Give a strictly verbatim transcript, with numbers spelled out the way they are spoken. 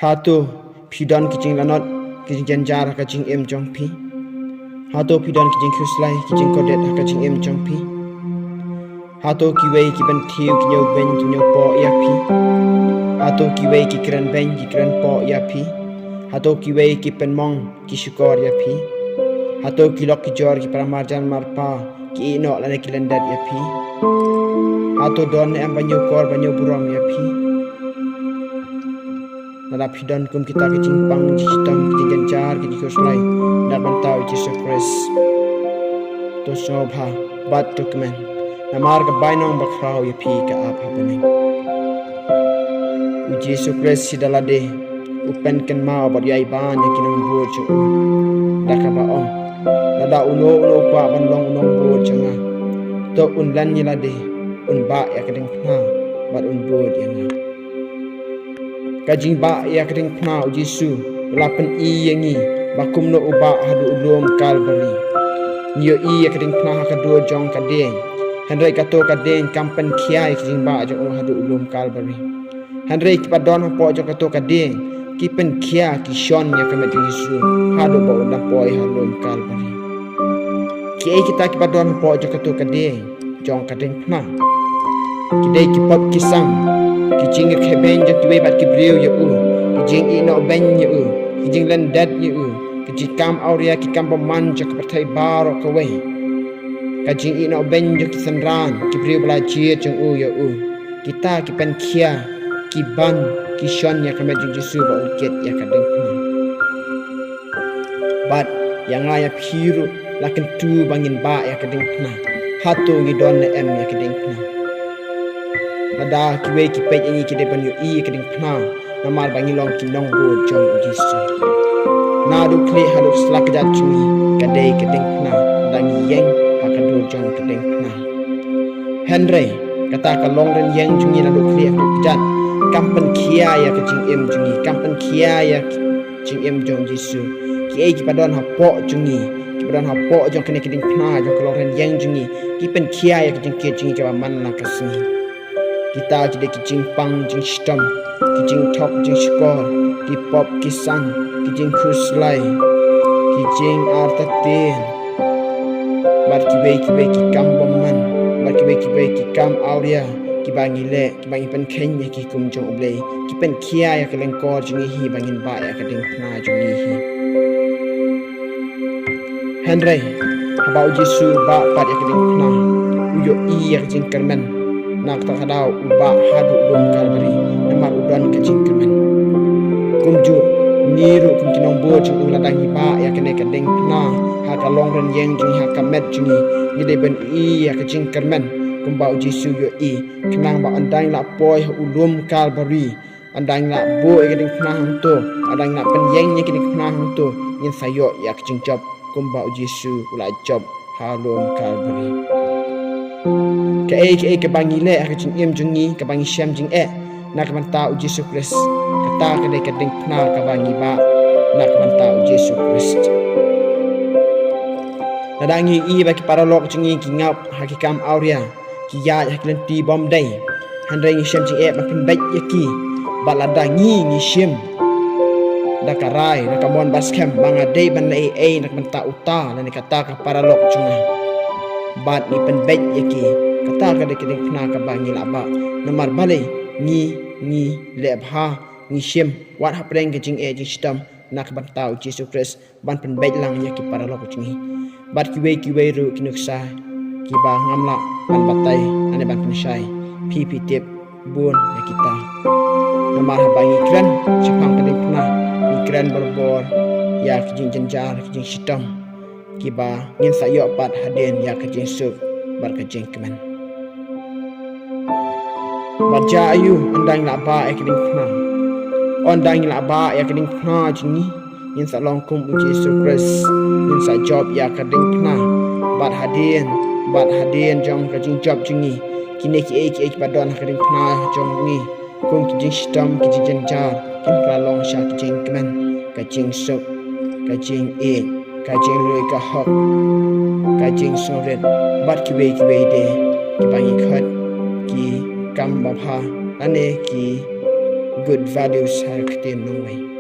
Hato phi don ki jinglanot, ki jingjynjar ha ka jingim jong phi? Hato phi don ki jingkhuslai, ki jingkordit ha ka jingim jong phi? Hato kiwei ki pynthiew, ki ñiewbeiñ, ki ñiewpoh ïa phi? Hato kiwei ki kren beiñ, ki kren poh ïa phi? Hato kiwei ki pynmong, ki shukor ïa phi? Hato ki lok ki jor, ki para marjan marpa ki ïehnoh lane ki lyndet ïa phi? Hato don ne em ba ñiewkor, ba ñiewburom ïa phi? Lada phi don kum kita ki jingpang, ki jingshitom, ki jingjynjar, ki jingkhuslai na ka bynta u Jisu Khrist, to sngewbha bad to kmen, namar ka bainong bakhraw ïa phi ka ap ha bneng. U Jisu Khrist shi da lade u pynkynmaw bad u ïai ban ïa ki nongbud jong u da kaba ong, lada uno uno u kwah ban long u nongbud jong nga, to un len ïa lade, un bah ïa ka diengphna bad un bud ïa nga. Ka jingbah ïa ka diengphna u Jisu u la pyni ïa ngi ba kumno u bah haduh u lum Kalbari. Ngi ïohi ïa ka diengphna ha ka dur jong ka dieng, hynrei kato ka dieng kam pynkhia ïa ka jingbah jong u haduh u lum Kalbari. Hynrei kiba don hapoh jong kato ka dieng ki pynkhia, ki shon ïa ka met jong u Jisu haduh ba un da poi ha lum Kalbari. Kiei kita kiba don hapoh jong kato ka dieng jong ka diengphna? Ki dei ki pop ki sang, ki jingïakhleh beiñ jong kiwei pat ki briew ïa u, ki jingïehnoh beiñ ïa u, ki jinglyndet ïa u, ki jingkam awria, ki kam bymman jong ka pyrthei baroh kawei, ka jingïehnoh beiñ jong ki synran, ki briew ba la jied jong u ïa u. Kita ki pynkhia, ki ban, ki shon ïa ka met jong u Jisu ba un kit ïa ka diengphna. Bad ïa nga ïa phi ruh la kyntu ba ngin bah ïa ka diengphna. Hato ngi don ne em ïa ka diengphna? Lada kiwei ki peit ïa ngi, ki dei ban ïohi ïa ka diengphna namar ba ngi long ki nongbud jong u Jisu. Naduh khlieh haduh sla kjat jong ngi ka dei ka diengphna, da ngi ïeng ha ka dur jong ka diengphna. Hynrei kata ka longrynieng jong ngi naduh khlieh haduh kjat kam pynkhia ïa ka jingim jong ngi, kam pynkhia ïa ka jingim jong u Jisu. Kiei kiba don hapoh jong ngi, kiba don hapoh jong kane ka diengphna jong ka longrynieng jong ngi, ki pynkhia ïa ka jingkit jong ngi kaba man la ka sngi. Kita ki dei ki jingpang, jingshitom, ki jingthok, jingshukor, ki pop ki sang, ki jingkhuslai, ki jingartatien, bad kiwei kiwei ki kam bymman, bad kiwei kiwei ki kam awria kiba ngi leh, kiba ngi pynkheiñ ïa ki kum jong U Blei, ki pynkhia ïa ka lyngkor jong ngi hi ba ngin bah ïa ka diengphna jong ngi hi. Hynrei haba u Jisu u bah pat ïa ka diengphna, u ïohi ïa ka jingkyrmen. Na kata ka daw u bah haduh lum Kalbari namar u don ka jingkyrmen. Kumjuh ngi ruh kum ki nongbud jong u, lada ngi bah ïa kane ka diengphna ha ka longrynieng jong ngi, ha ka met jong ngi, ngi dei ban ïohi ïa ka jingkyrmen kumba u Jisu u ïohi. Khnang ba ynda ngi la poi ha u lum Kalbari, ynda ngi la buh ïa ka diengphna hangto, ynda ngi la pynïeng ïa ka diengphna hangto, ngin sa ïoh ïa ka jingjop kumba u Jisu u la jop ha lum Kalbari. Kaei kaei kaba ngi leh ha ka jingim jong ngi, kaba ngi shem jingeh na ka bynta u Jisu Khrist, kata ka dei ka diengphna kaba ngi bah na ka bynta u Jisu Khrist. Lada ngi ïohi ba ki paralok jong ngi ki ngap ha ki kam awria, ki ïaid ha ki lynti bymdei, hynrei ngi shem jingeh ban pynbeit ïa ki. Bad lada ngi, ngi shim da ka rai, da ka mon baskhem ba nga dei ban leh ei ei na ka bynta uta lane kata ka paralok jong nga, bad ngi pynbeit ïa ki, kata ka dei ka diengphna kaba ngi lah bah. Namar balei? Ngi, ngi leh bha, ngi shim wat hapdeng ka jingeh jingshitom na ka bynta u Jisu Khrist, ban pynbeit lang ïa ki paralok jong ngi bad kiwei kiwei ruh ki nuksa kiba ngam lah ban batai lane ban pynshai. Phi, phi tip bun ïa kita. Namar haba ngi kren shaphang ka diengphna, ngi kren barabor ïa ki jingjynjar, ki jingshitom kiba ngin sa ïoh pat hadien ïa ka jingsuk bad ka jingkmen. Bad jia aiu ynda ngi la bah ïa ka diengphna? Ynda ngi la bah ïa ka diengphna jong ngi, ngin sa long kum u Jisu Khrist, ngin sa jop ïa ka diengphna. Bad hadien, bad hadien jong ka jingjop jong ngi, kine kiei kiei kiba don ha ka diengphna jong ngi, kum ki jingshitom, ki jingjynjar, kin kylla long sha ki jingkmen, ka jingsuk, ka jingïeit, ka jinglui ka hok, ka jingsngewrit, bad kiwei kiwei de kiba ngi khot ki kam babha lane ki good values ha ka ktien nongwei.